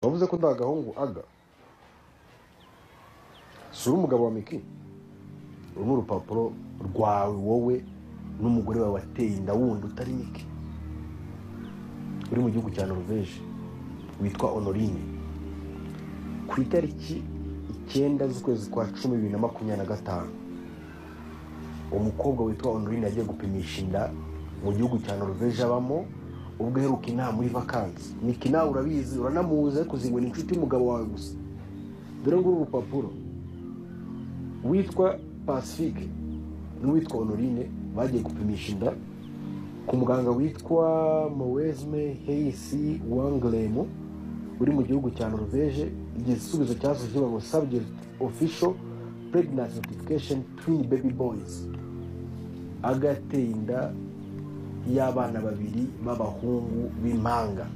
Wavuze ko nta gahungu aga si uri umugabo wa Miki. Uru ni urupapuro rwawe wowe n'umugore wawe wateye inda wundi utari Miki, uri mu gihugu cya Norvège, witwa Honorine. Ku itariki 9 z'ukwezi kwa 10 2025, uwo mukobwa witwa Honorine yagiye gupimisha inda mu gihugu cya Norvège abamo, ubwo aheruka inaha muri vakansi. Miki nawe urabizi, uranamuzi, ariko uzi ngo ni inshuti y'umugabo wawe gusa. Dore nguru urupapuro. Witwa Pacifique n'uwitwa Honorine bagiye gupimisha inda ku muganga witwa Moesme Heisi Wanglem uri mu gihugu cya Norvège. Igisubizo cyasohotse kivuga ngo "Subject: official pregnancy notification, twin baby boys". Agateye inda y'abana babiri b'abahungu b'impanga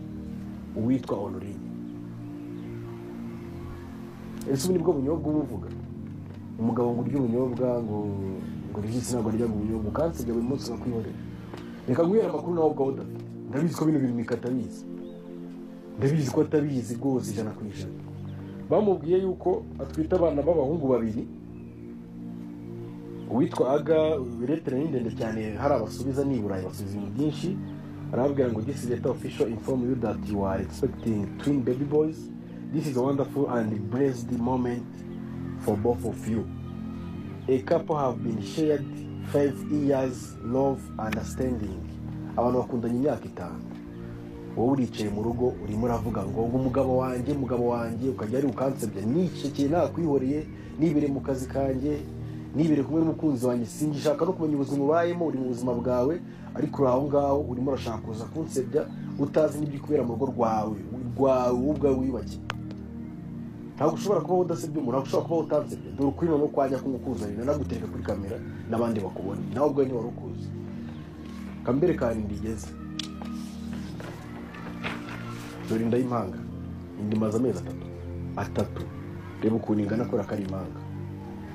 uwitwa Honorine. Ese ubu nibwo bunyobwa uba uvuga? Umugabo ngo urye ubunyobwa, ngo Regis ntabwo aryaga ubunyobwa, ukansebya buri munsi nkakwihorera. Reka nguhere amakuru nawe ubwawe udafite. Ndabizi ko bino bintu Miki atabizi, ndabizi ko atabizi rwose 100%. Bamubwiye yuko atwite abana b'abahungu babiri. Uwitwa Aga, lettre ni ndende cyane, hari abasubiza ni i Burayi, basubiza ibintu byinshi. Arababwira ngo "This is letter official inform you that you are expecting twin baby boys. This is a wonderful and blessed moment for both of you. A couple have been shared 5 years love understanding." Abantu bakundanye imyaka 5, wowe uricaye mu rugo urimo uravuga ngo umugabo wanjye, umugabo wanjye, ukajya ari ukansebya. Nicecekeye, nakwihoreye, nibereye mu kazi kanjye, nibereye kumwe n'umukunzi wanjye, singishaka no kumenya ubuzima ubayemo. Uri mu buzima bwawe, ariko uri aho ngaho urimo urashaka kuza kunsebya utazi n'ibyo kubera mu rugo rwawe wowe ubwawe wiyubakiye. Ntabwo ushobora kubaho udasebya umuntu, ntabwo ushobora kubaho utansebya. Dore ukuri noneho kwajya kumukuzanira, nagutereka kuri kamera n'abandi bakubone, nawe ubwawe ntiwari ukuzi. Kambere kandi igeze, dore inda y'impanga. Inda imaze amezi 3 3. Reba ukuntu ingana kubera ko ari impanga.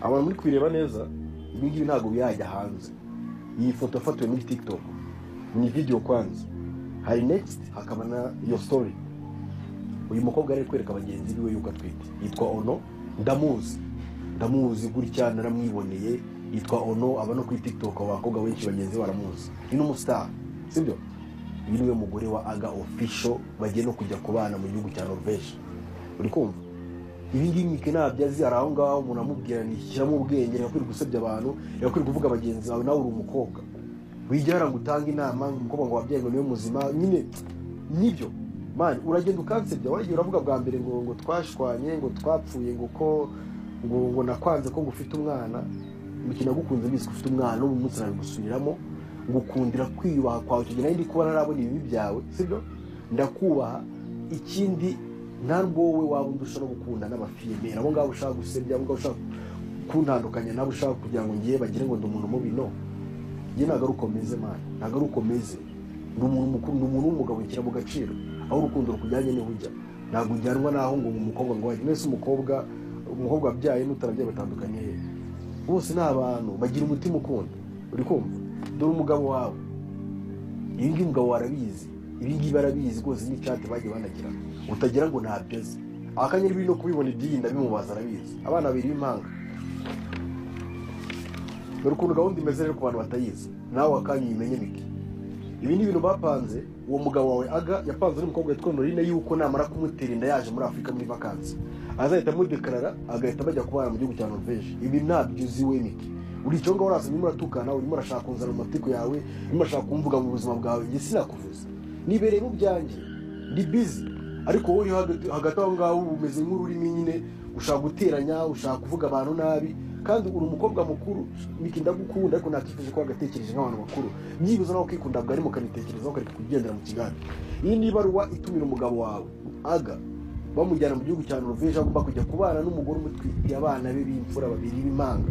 Abantu muri kubireba neza, ibi ngibi ntabwo birajya hanze. Iyi foto yafatiwe muri TikTok, ni video kwanza, hari next, hakaba na iyo story. Uyu mukobwa ari kwereka bagenzi biwe yuko atwite, yitwa Ono. Ndamuzi, ndamuzi gutya, naramwiboneye. Yitwa Ono, aba no kuri TikTok, abakobwa benshi bagenzi be baramuzi, ni n'umustar, sibyo? Uyu niwe mugore wa Aga Official bagiye no kujya kubana mu gihugu cya Norvège. Uri kumva, ibi ngibi Mike ntabyo azi. Hari aho ngaho umuntu amubwira ni shyiramo ubwenge, reka kwirirwa gusebya abantu, reka kwirirwa kuvuga bagenzi bawe. Nawe uri umukobwa, wijya ngo utange inama ngo umukobwa ngo wabyaye ngo niwe muzima nyine. Nibyo man, uragenda ukansebya. Waragiye uravuga bwa mbere ngo twashwanye, ngo twapfuye, ngo ko ngo nakwanze ko ngo ufite umwana. Mike, nagukunze mbizi ko ufite umwana. N'ubu munsi nabigusubiriramo, ngukundira kwiyubaha kwawe. Icyo gihe nari ndi kuba narabona ibibi byawe, sibyo? Ndakubaha. Ikindi, ntabwo wowe waba undusha no gukunda n'abafiyemeri, abo ngabo ushaka gusebya, abo ngabo ushaka kuntandukanya nabo, ushaka kugira ngo ngiye bagire ngo ndi umuntu mubi. No njye ntabwo ari uko meze man, ntabwo ari uko meze. Ndi umuntu mukuru, ndi umuntu w'umugabo, nshyira mu gaciro. Aho urukundo rukujyanye niho ujya, ntabwo ujyanwa n'aho ngo umukobwa ngo wajye. Mwese umukobwa wabyaye n'utarabyaye batandukanye he? Bose ni abantu bagira umutima ukunda. Uri kumva, dore umugabo wawe, ibi ngibi umugabo wawe arabizi, ibi ngibi arabizi rwose. N'icyati bagiye banagira, utagira ngo ntabyo azi. Akanya biri no kubibona iby'iyi, ndabimubaza, arabizi. Abana babiri b'impanga. Dore ukuntu gahunda imeze rero ku bantu batayizi, nawe akanya uyimenye. Miki, ibi ni ibintu bapanze. Uwo mugabo wawe Aga yapanze n'umukobwa witwa Honorine yuko namara kumutera inda yaje muri Afurika muri vakansi, azahita amudekarara, agahita bajya kubana mu gihugu cya Norvège. Ibi ntabyo uzi we Miki. Uri icyo ngaho uraza, urimo uratukana, urimo urashaka kunzana mu matiko yawe, urimo urashaka kumvuga mu buzima bwawe. Njye sinakuvuze, nibereye mu byanjye, ndi busy. Ariko wowe uri hagati aho ngaho umeze nk'ururimi nyine, ushaka guteranya, ushaka kuvuga abantu nabi, kandi uri umukobwa mukuru. Miki, ndagukunda, ariko nakifuje ko wagatekereje nk'abantu bakuru, byibuze nawe ukikunda bwari mukanitekerezaho, ukareka kugendera mu kigali. Iyi ni ibaruwa itumira umugabo wawe Aga, bamujyana mu gihugu cya Norvège, agomba kujya kubana n'umugore umutwitiye abana be b'imfura babiri b'impanga.